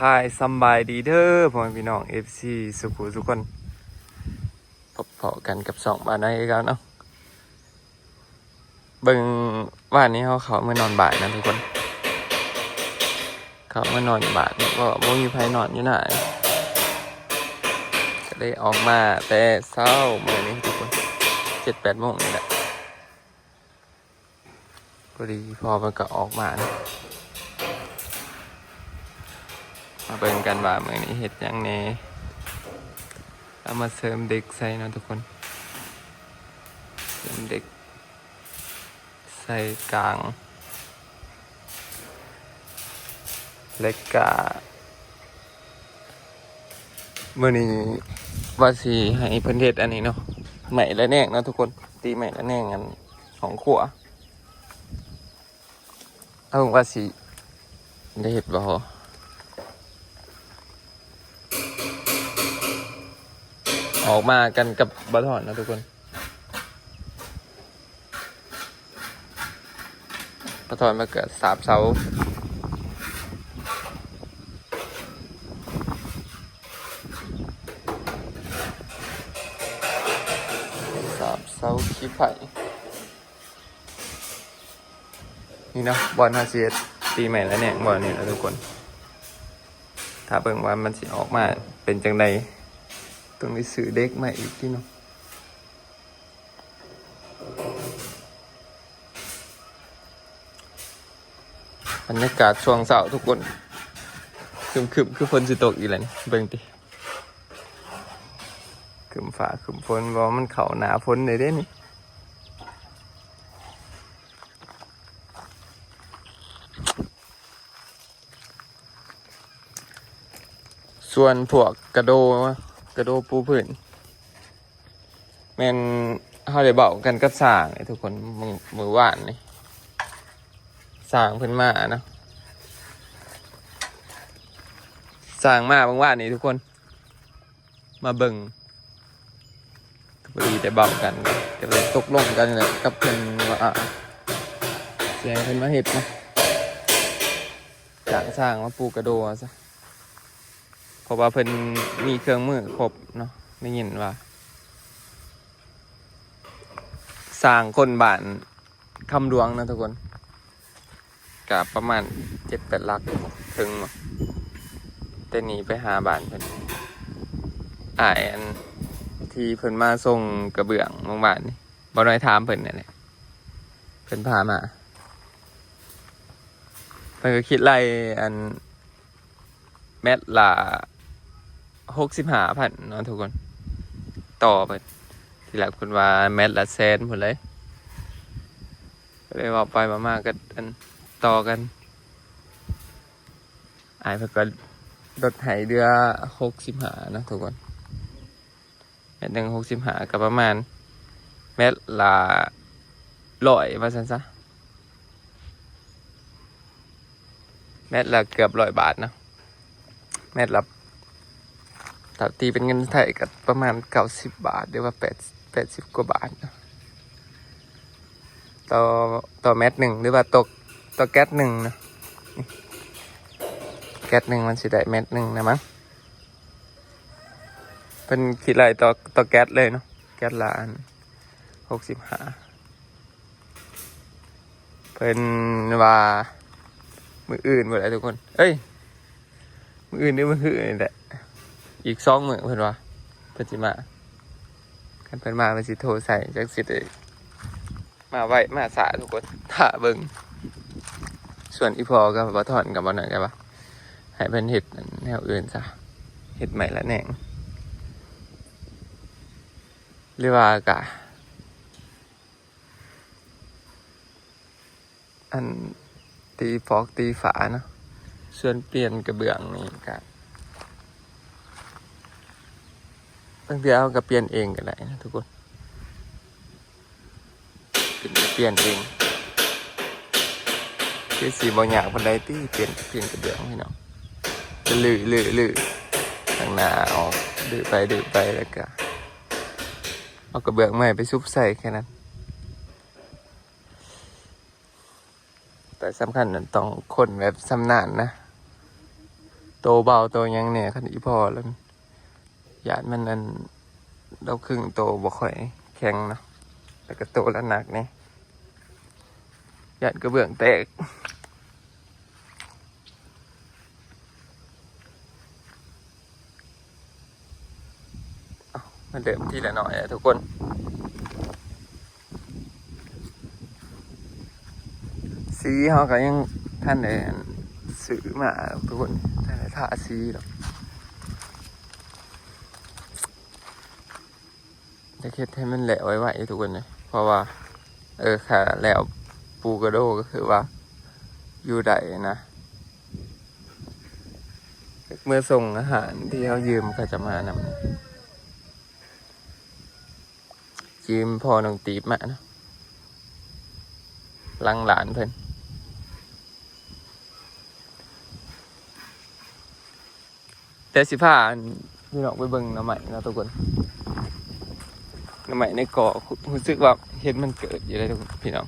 ຮາຍ ສຳບາຍດີເດີ ພໍ່ແມ່ພີ່ນ້ອງ ເອັຟຊີ ສູ່ຜູ້ສູ່ຄົນ ພົບພໍ້ກັນກັບຊ່ອງບ້ານໃດຄືເກົ່າເນາະ. ເບິ່ງ ວານນີ້ເຮົາເຂົ້າມານອນບ້ານນະທຸກຄົນ, ເຂົ້າມານອນບ້ານ ເພາະວ່າບໍ່ມີໃຜນອນຢູ່ນາ, ກໍເລີຍອອກມາແຕ່ເຊົ້າມື້ນີ້ທຸກຄົນ, ເຈັດແປດໂມງນີ້ແຫຼະ. ພໍດີພໍ່ເພິ່ນກໍອອກມານະ, ມາເບິ່ງກັນວ່າມື້ນີ້ເຮັດຫຍັງແດ່. ເອົາມາເສີມເດັກໃສ່ເນາະທຸກຄົນ, ເສີມເດັກໃສ່ກາງ ແລ້ວກະ ມື້ນີ້ວ່າຊິໃຫ້ເພິ່ນເຮັດອັນນີ້ເນາະ, ໄມ້ລະແນງເນາະທຸກຄົນ, ຕີໄມ້ລະແນງອັນຫ້ອງຄົວ. ເອົາວ່າຊິໄດ້ເຮັດບໍ່? ອອກມາກັນກັບບ່າວທອນເນາະທຸກຄົນ. ປາທອນມາເກີດສາບເສົາ ສາບເສົາຂີ້ໄຜ່ ນີ້ເນາະ, ບ່ອນເຮົາຊິເຮັດຕີໄມ້ລະແນງບ່ອນນີ້ລະທຸກຄົນ. ຖ້າເບິ່ງວ່າມັນຊິອອກມາເປັນຈັ່ງໃດ, ຕ້ອງໄດ້ຊື້ເດັກມາອີກຕິເນາະ. ບັນຍາກາດຊ່ວງເຊົ້າທຸກຄົນ, ຄຶ້ມໆ ຄືຝົນຊິຕົກອີກແລ້ວນີ້, ເບິ່ງຕິ, ຄຶ້ມຟ້າຄຶ້ມຝົນ, ບໍ່ ມັນເຂົ້າໜ້າຝົນແລ້ວເດ້ນີ້. ສ່ວນພວກກະໂດ ກະໂດປູພື້ນ ແມ່ນເຮົາໄດ້ເວົ້າກັນກັບຊ່າງນີ້ທຸກຄົນ, ມື້ ມື້ວານນີ້ ຊ່າງເພິ່ນມາເນາະ, ຊ່າງມາມື້ວານນີ້ທຸກຄົນ. ມາເບິ່ງ ກໍພໍດີໄດ້ເວົ້າກັນ ກໍເລີຍຕົກລົງກັນແຫຼະກັບເພິ່ນວ່າ ຊິໃຫ້ເພິ່ນມາເຮັດນະ, ຈ້າງຊ່າງມາປູກະໂດວ່າຊະ, ເພາະວ່າເພິ່ນມີເຄື່ອງມືຄົບເນາະ. ໄດ້ຍິນວ່າ ຊ່າງຄົນບ້ານຄຳຫຼວງນະທຸກຄົນ. ກະປະມານເຈັດແປດຫຼັກເຖິງ ແຕ່ນີ້ໄປຫາບ້ານເພິ່ນ. ອ້າຍອັນທີ່ເພິ່ນມາສົ່ງກະເບື້ອງມື້ວານນີ້ ບໍ່ນ້ອຍຖາມເພິ່ນນັ້ນແຫຼະ, ເພິ່ນພາມາ. ເພິ່ນກໍຄິດໄລ່ອັນແມັດລະຫົກສິບຫ້າພັນເນາະທຸກຄົນ, ຕໍ່ເພິ່ນ. ທີແລກເພິ່ນວ່າແມັດລະແສນພຸ້ນເລີຍ. ກໍເລີຍເວົ້າໄປເວົ້າມາກໍອັນຕໍ່ກັນ, ອ້າຍເພິ່ນກໍລົດໃຫ້ເຫຼືອຫົກສິບຫ້າເນາະທຸກຄົນ. ແມັດໜຶ່ງຫົກສິບຫ້າ ກໍປະມານແມັດລະຮ້ອຍວ່າຊັ້ນຊະ, ແມັດລະເກືອບຮ້ອຍບາດເນາະ. ແມັດລະ ຖ້າຕີເປັນເງິນໄທກໍປະມານເກົ້າສິບບາດ ຫຼືວ່າແປດ ແປດສິບກວ່າບາດເນາະ ຕໍ່ ຕໍ່ແມັດໜຶ່ງ ຫຼືວ່າຕໍ່ ຕໍ່ແກັດໜຶ່ງເນາະ. ແກັດໜຶ່ງມັນຊິໄດ້ແມັດໜຶ່ງນະມັ້ງ. ເພິ່ນຄິດໄລ່ຕໍ່ ຕໍ່ແກັດເລີຍເນາະ, ແກັດລະອັນຫົກສິບຫ້າ. ເພິ່ນວ່າມື້ອື່ນພຸ້ນແຫຼະທຸກຄົນ, ເອີຍ ມື້ອື່ນຫຼືມື້ຮືນີ້ແຫຼະ, ອີກສອງມື້ເພິ່ນວ່າເພິ່ນຊິມາ. ຄັນເພິ່ນມາເພິ່ນຊິໂທໃສ່, ຈັກຊິໄດ້ມາໄວມາຊ້າທຸກຄົນ, ຖ້າເບິ່ງ. ສ່ວນອີ່ພໍ່ກັບບ່າວທອນກັບບ່າວໜ້ອຍກໍວ່າ ໃຫ້ເພິ່ນເຮັດແນວອື່ນຊະ, ເຮັດໄມ້ລະແນງ ຫຼືວ່າກະ ອັນ ຕີຟອກຕີຝາເນາະ. ສ່ວນປ່ຽນກະເບື້ອງນີ້ກະ ບາງເທື່ອເຮົາກະປ່ຽນເອງກໍໄດ້ນະທຸກຄົນ, ຂຶ້ນໄປປ່ຽນເອງ. ຄືຊິບໍ່ຍາກປານໃດຕິ ປ່ຽນ ປ່ຽນກະເບື້ອງພີ່ນ້ອງ. ຈະລື້ໆໆທາງໜ້າອອກ, ຮື້ໄປຮື້ໄປ ແລ້ວກະເອົາກະເບື້ອງໃໝ່ໄປຊຸບໃສ່ແຄ່ນັ້ນ. ແຕ່ສຳຄັນນັ້ນຕ້ອງຄົນແບບຊຳນານນະ, ໂຕເບົາໂຕຫຍັງແດ່ ຄັນອີ່ພໍ່ລະ ຢ້ານມັນ ອັນ ລາວຄຶງໂຕບໍ່ຄ່ອຍແຂງເນາະ ແລ້ວກໍໂຕລະໜັກແດ່ ຢ້ານກະເບື້ອງແຕກ. ເອົ້າ ມັນເລີ່ມທີລະໜ້ອຍແລ້ວທຸກຄົນ. ສີເຮົາກໍຍັງທັນໄດ້ ອັນ ຊື້ມາທຸກຄົນ ທັນໄດ້ທາສີດອກ. ຢາກເຮັດໃຫ້ມັນແລ້ວໄວໆ ທຸກຄົນເອີຍ ເພາະວ່າ ເອີ ຖ້າແລ້ວປູກະໂດກໍຄືວ່າຢູ່ໄດ້ນະ. ເມືອສົ່ງອາຫານທີ່ເຮົາຢືມເຂົາເຈົ້າມານຳ ຢືມພໍ່ນ້ອງຕີບມາເນາະ ຫຼັງຫຼານເພິ່ນ. ແຕ່ຊິພາ ອັນ ພີ່ນ້ອງໄປເບິ່ງໜໍ່ໄມ້ເນາະທຸກຄົນ. ໜໍ່ໄມ້ໃນກໍ ຮູ້ສຶກວ່າເຫັນມັນເກີດຢູ່ເດ້ທຸກຄົນ ພີ່ນ້ອງ.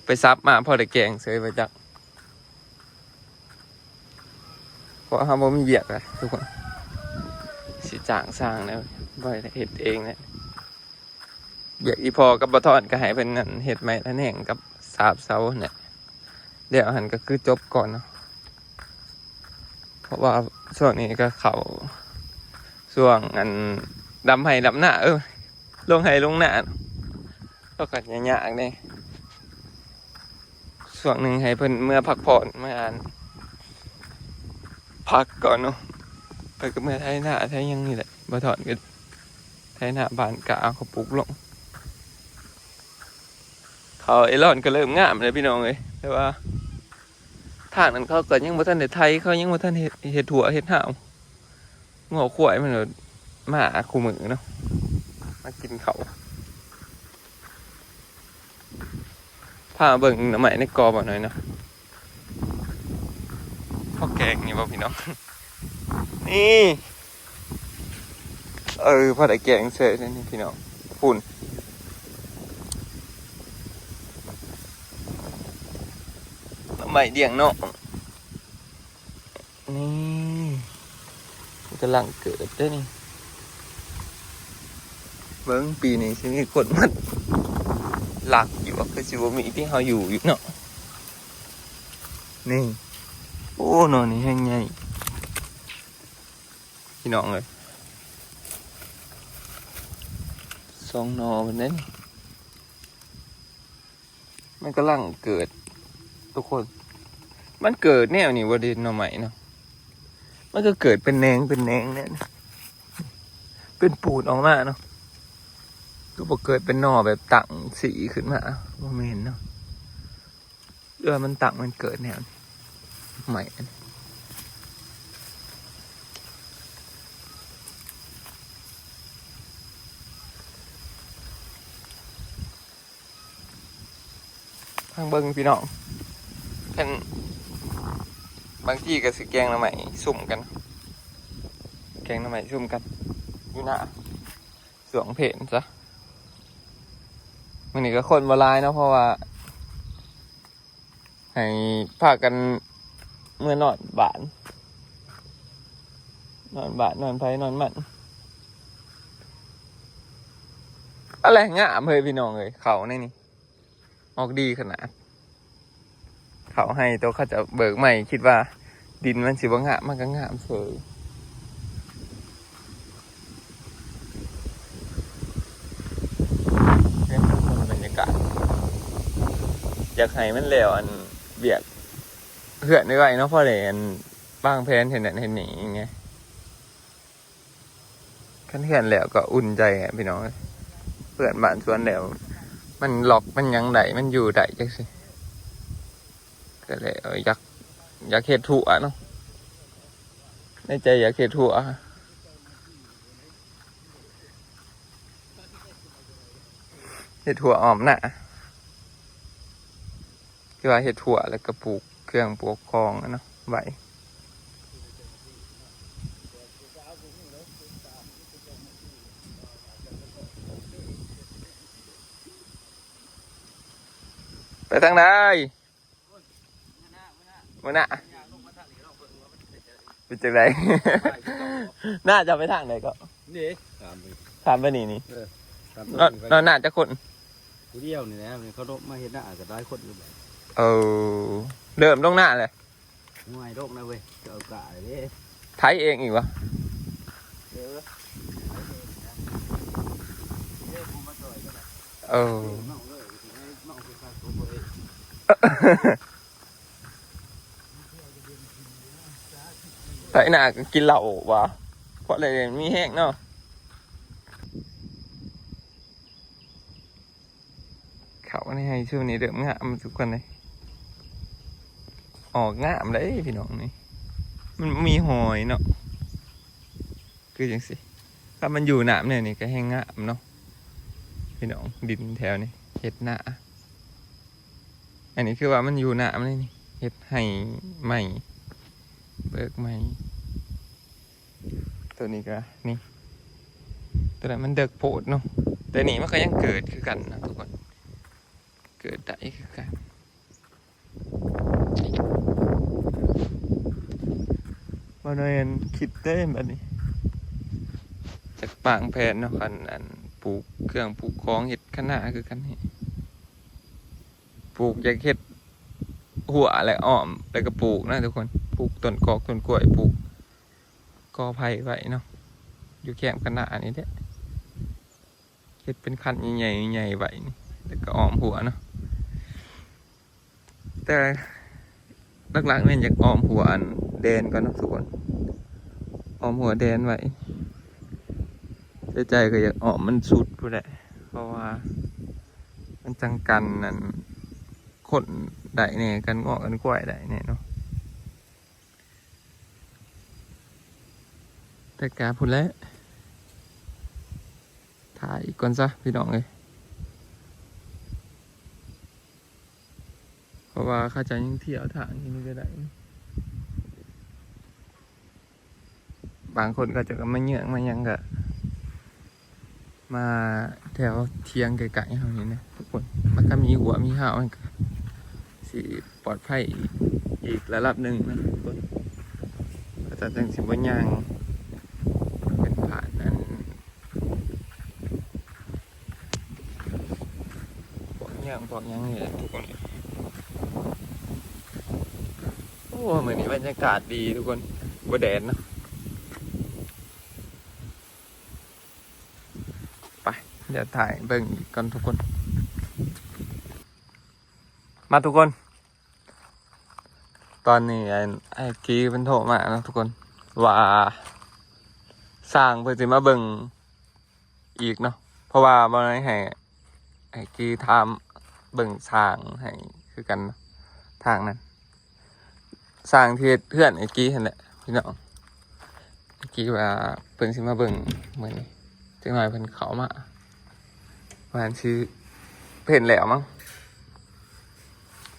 ໄປສັບມາພໍໄດ້ແກງເສີຍວ່າຈັກ ເພາະເຮົາບໍ່ມີວຽກແຫຼະທຸກຄົນ ຊິຈ້າງຊ່າງແລ້ວ ບໍ່ໄດ້ເຮັດເອງແຫຼະ. ວຽກອີ່ພໍ່ກັບບໍ່ທອນກໍໃຫ້ເພິ່ນນັ້ນເຮັດໄມ້ລະແນງກັບສາບເສົາຫັ້ນແຫຼະ ແລ້ວຫັ້ນກໍຄືຈົບກ່ອນເນາະ. ເພາະວ່າຊ່ວງນີ້ກໍເຂົ້າຊ່ວງ ອັນ ດຳໄຮ່ດຳນາ ເອີ ລົງໄຮ່ລົງນາ ເຮົາກໍຍາກແດ່. ຊ່ວງໜຶ່ງໃຫ້ເພິ່ນເມືອພັກຜ່ອນ ເມືອ ອັນ ພັກກ່ອນເນາະ ເພິ່ນກໍເມືອໄຖນາໄຖຫຍັງນີ້ແຫຼະ. ບໍ່ທອນກໍໄຖນາບ້ານກະເອົາເຂົ້າປູກລົງ. ເຂົ້າໄອລອນກໍເລີ່ມງາມແລ້ວພີ່ນ້ອງເອີຍ ແຕ່ວ່າທາງນັ້ນເຂົາກໍຍັງບໍ່ທັນໄດ້ໄຖ ເຂົາຍັງບໍ່ທັນເຮັດ ເຮັດຖົ່ວເຮັດຫາວ. ງົວຄວາຍມັນມາຄູ່ມື້ເນາະ ມາກິນເຂົ້າ. ພາເບິ່ງໜໍ່ໄມ້ໃນກໍບໍ່ໜ້ອຍເນາະ. ພໍແກງນີ້ບໍ່ພີ່ນ້ອງ? ນີ້ ເອີ ພໍໄດ້ແກງເສີຍນີ້ພີ່ນ້ອງ. ພຸ້ນ ໜໍ່ໄມ້ລ້ຽງນ້ອງ. ນີ້ ກຳລັງເກີດເດ້ນີ້. ເບິ່ງປີນີ້ຊິມີຄົນມາລັກຢູ່ບໍ່? ຄືຊິບໍ່ມີ ທີ່ເຮົາຢູ່ຢູ່ເນາະ. ນີ້ ໂອ້ ໜໍ່ນີ້ແຮງໃຫຍ່ພີ່ນ້ອງເອີຍ. ສອງໜໍ່ເພິ່ນເດ້ນີ້. ມັນກຳລັງເກີດທຸກຄົນ. ມັນເກີດແນວນີ້ບໍ່ເດ້ ໜໍ່ໄມ້ເນາະ. ມັນກໍເກີດເປັນແໜງເປັນແໜງແນວນີ້ ເປັນປູດອອກມາເນາະ. ຄືບໍ່ເກີດເປັນໜໍ່ແບບຕັ້ງສີຂຶ້ນມາ ບໍ່ແມ່ນເນາະ. ເອີ ມັນຕັ້ງ ມັນເກີດແນວນີ້ ໄມ້ອັນ ຟັງເບິ່ງພີ່ນ້ອງ. ຄັນ ບາງທີກໍຊິແກງໜໍ່ໄມ້ຊຸມກັນ ແກງໜໍ່ໄມ້ຊຸມກັນຢູ່ໜ້າ ຊ່ວງເພນຊະ. ມື້ນີ້ກໍຄົນບໍ່ຫຼາຍເນາະ ເພາະວ່າ ໃຫ້ພາກັນເມືອນອນບ້ານ ນອນບ້ານນອນໃຜນອນມັນ. ອະໄລງາມເຮີ້ຍພີ່ນ້ອງເອີຍ ເຂົ້າໃນນີ້ອອກດີຂະໜາດ. ເຂົ້າໄຮ່ໂຕເຂົາເຈົ້າເບີກໃໝ່ ຄິດວ່າດິນມັນຊິບໍ່ງາມ ມັນກໍງາມເສີຍ. ເປັນບັນຍາກາດ ຢາກໃຫ້ມັນແລ້ວ ອັນ ວຽກເຮືອນໄວໆເນາະ ພໍໄດ້ ອັນ ວາງແຜນເຮັດນັ້ນເຮັດນີ້ໄງ. ຄັນເຮືອນແລ້ວກໍອຸ່ນໃຈແຫຼະພີ່ນ້ອງເອີຍ ເຮືອນບ້ານສວນແລ້ວ ມັນລັອກມັນຫຍັງໄດ້ ມັນຢູ່ໄດ້ຈັ່ງຊີ້. ກໍເລີຍຢາກ ຢາກເຮັດຖົ່ວເນາະ ໃນໃຈຢາກເຮັດຖົ່ວ ເຮັດຖົ່ວອ້ອມນາ ຄືວ່າເຮັດຖົ່ວແລ້ວກໍປູກເຄື່ອງປູກຂອງເນາະໄວ້. ໄປທາງໃດ? ມື້ໜ້າ ມື້ໜ້າ ມື້ໜ້າ ຍ່າງລົງມາທາງນີ້ລອງເບິ່ງວ່າ ເປັນຈັ່ງໃດ? ໜ້າຈະໄປທາງໃດເກາະ? ນີ້ ຂ້າມໄປ ຂ້າມໄປນີ້ນີ້. ເອີ ຂ້າມ ແລ້ວ ແລ້ວໜ້າຈັກຄົນ? ຜູ້ດຽວນີ້ແຫຼະ. ນີ້ເຂົາມາເຮັດນາກໍຫຼາຍຄົນຢູ່. ເອີ ເລີ່ມລົງນາແລ້ວ. ຫ່ວຍ ດົກນະເວີຍ ເຈົ້າກະເດ້. ໄຖເອງອີກວະ? ເອີ ໄຖເອງນະ. ເອີ ເອີ ເອີ ເອີ ເອີ ໄຖນາກໍກິນເຫຼົ້າຫວາ ເພາະໄດ້ມີແຮງເນາະ. ເຂົ້າໃນໄຮ່ຊ່ວງນີ້ເລີ່ມງາມທຸກຄົນເລີຍ ອອກງາມເດ້ພີ່ນ້ອງນີ້. ມັນມີຫອຍເນາະ ຄືຈັ່ງຊີ້ ຖ້າມັນຢູ່ນ້ຳແນວນີ້ກໍແຮ່ງງາມເນາະພີ່ນ້ອງ. ດິນແຖວນີ້ເຮັດນາ ອັນນີ້ຄືວ່າມັນຢູ່ນ້ຳເດ້ນີ້ ເຮັດໄຮ່ໃໝ່ ເບີກໃໝ່. ໂຕນີ້ກໍນີ້ ໂຕນັ້ນມັນເດິກໂພດເນາະ ແຕ່ນີ້ມັນກໍຍັງເກີດຄືກັນນະທຸກຄົນ ເກີດໄດ້ຄືກັນ. ບໍ່ໜ້ອຍອັນຄິດເດ້ບັດນີ້ ຈັກວາງແຜນເນາະ ຄັນອັນປູກເຄື່ອງປູກຂອງ ເຮັດຄະນາຄືກັນນີ້ ປູກ ຢາກເຮັດຮົ້ວແລ້ວອ້ອມ ແລ້ວກໍປູກນະທຸກຄົນ ປູກຕົ້ນກອກຕົ້ນກ້ວຍ ປູກ ກໍໄຜ່ໄວ້ເນາະ ຢູ່ແຄມຄະນານີ້ແຫຼະ ເຮັດເປັນຄັນໃຫຍ່ໆ ໃຫຍ່ໄວ້ນີ້ ແລ້ວກໍອ້ອມຮົ້ວເນາະ. ແຕ່ຫຼັກໆແມ່ນຢາກອ້ອມຮົ້ວອັນແດນກ່ອນເນາະທຸກຄົນ ອ້ອມຮົ້ວແດນໄວ້. ໃນໃຈກໍຢາກອ້ອມມັນສຸດພຸ້ນແຫຼະ ເພາະວ່າມັນຈັ່ງກັນອັນຄົນໄດ້ແດ່ ກັນງົວກັນຄວາຍໄດ້ແດ່ເນາະ. ແຕ່ກະພຸ້ນແຫຼະ ຖ່າຍອີກກ່ອນຊະພີ່ນ້ອງເອີຍ ເພາະວ່າເຂົາເຈົ້າຍັງທ່ຽວທາງຢູ່ນີ້ກໍໄດ້. ບາງຄົນເຂົາເຈົ້າກໍມາເຍືອງມາຫຍັງກໍ ມາແຖວທຽງໃກ້ໆເຮົານີ້ນະທຸກຄົນ ມັນກໍມີຮົ້ວມີຮາວ ມັນກໍຊິປອດໄພອີກ ອີກລະດັບໜຶ່ງນະທຸກຄົນ ກໍຈະຈັ່ງຊິບໍ່ຍ່າງເປັນຜ່ານນັ້ນ ພວກຫຍ້າງພວກຫຍັງນີ້ແຫຼະທຸກຄົນ. ໂອ້ ມື້ນີ້ບັນຍາກາດດີທຸກຄົນ ບໍ່ແດດເນາະ. ໄປ ດຽວຖ່າຍເບິ່ງອີກກ່ອນທຸກຄົນ. ມາທຸກຄົນ ຕອນນີ້ ອັນ ອ້າຍກີເພິ່ນໂທມາເນາະທຸກຄົນ ວ່າຊ່າງເພິ່ນຊິມາເບິ່ງອີກເນາະ ເພາະວ່າບໍ່ໄດ້ໃຫ້ ໃຫ້ກີຖາມເບິ່ງຊ່າງໃຫ້ຄືກັນເນາະ ທາງນັ້ນ ຊ່າງທີ່ເຮັດເຮືອນໃຫ້ກີຫັ້ນແຫຼະພີ່ນ້ອງ. ກີວ່າເພິ່ນຊິມາເບິ່ງມື້ນີ້ ຈັກໜ້ອຍເພິ່ນເຂົ້າມາ ວ່າຊິເພິ່ນແລ້ວມັງ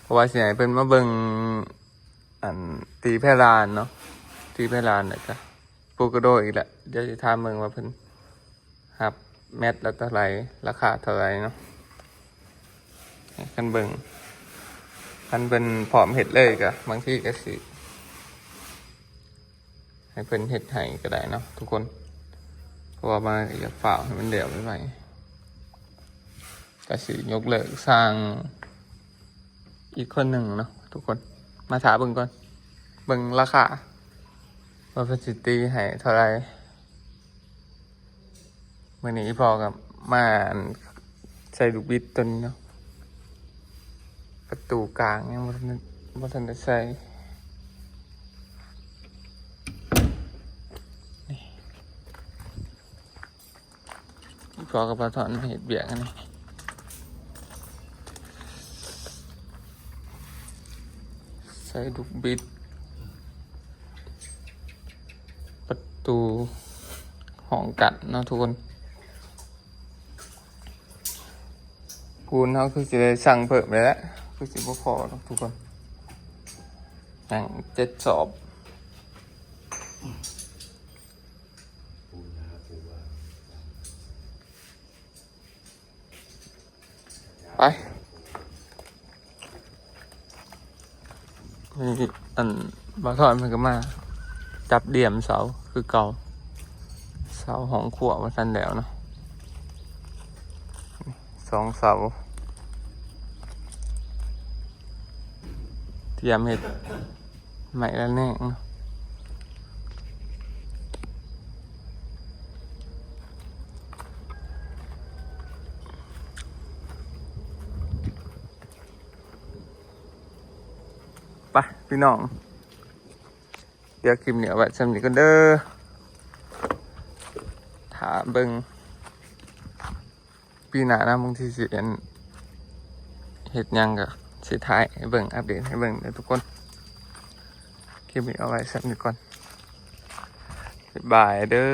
ເພາະວ່າຊິໃຫ້ເພິ່ນມາເບິ່ງ ອັນ ຕີແພລານເນາະ ຕີແພລານ ແລ້ວກະປູກກະໂດອີກແຫຼະ. ດຽວຊິຖາມເບິ່ງວ່າເພິ່ນ ຮັບແມັດລະເທົ່າໃດ ລາຄາເທົ່າໃດເນາະ ໃຫ້ເພິ່ນເບິ່ງ. ຄັນເພິ່ນພ້ອມເຮັດເລີຍກະ ບາງທີກະຊິໃຫ້ເພິ່ນເຮັດໃຫ້ກະໄດ້ເນາະທຸກຄົນ ເພາະວ່າມັນກະຢາກຟ້າວໃຫ້ມັນແລ້ວໄວໆ ກະຊິຍົກເລີກຊ່າງອີກຄົນໜຶ່ງເນາະທຸກຄົນ. ມາຖ້າເບິ່ງກ່ອນ ເບິ່ງລາຄາວ່າເພິ່ນຊິຕີໃຫ້ເທົ່າໃດ. ມື້ນີ້ອີ່ພໍ່ກໍມາ ອັນ ໃສ່ລູກບິດຕົວນີ້ເນາະ ປະຕູກາງຍັງບໍ່ທັນ ບໍ່ທັນໄດ້ໃສ່. ອີ່ພໍ່ກັບປາທອນເຮັດວຽກອັນນີ້ ໃສ່ລູກບິດ ປະຕູຫ້ອງກັນເນາະທຸກຄົນ. ປູນເຮົາຄືຊິໄດ້ສັ່ງເພີ່ມແລ້ວແຫຼະ ຄືຊິບໍ່ພໍດອກທຸກຄົນ ຍັງເຈັດສອບ. ໄປ ນີ້ ອັນ ບ່າວທອນເພິ່ນກໍມາ ຈັບດຽມເສົາຄືເກົ່າ. ເສົາຫ້ອງຄົວບໍ່ທັນແລ້ວເນາະ ສອງເສົາ ຕຽມເຮັດໄມ້ລະແນງເນາະ. ໄປພີ່ນ້ອງ ດຽວຄລິບນີ້ເອົາໄວ້ສ່ຳນີ້ກ່ອນເດີ ຖ້າເບິ່ງປີໜ້ານະ ບາງທີຊິອັນເຮັດຫຍັງກໍຊິຖ່າຍໃຫ້ເບິ່ງ ອັບເດດໃຫ້ເບິ່ງເດີທຸກຄົນ. ຄລິບນີ້ເອົາໄວ້ສ່ຳນີ້ກ່ອນ ບາຍບາຍເດີ.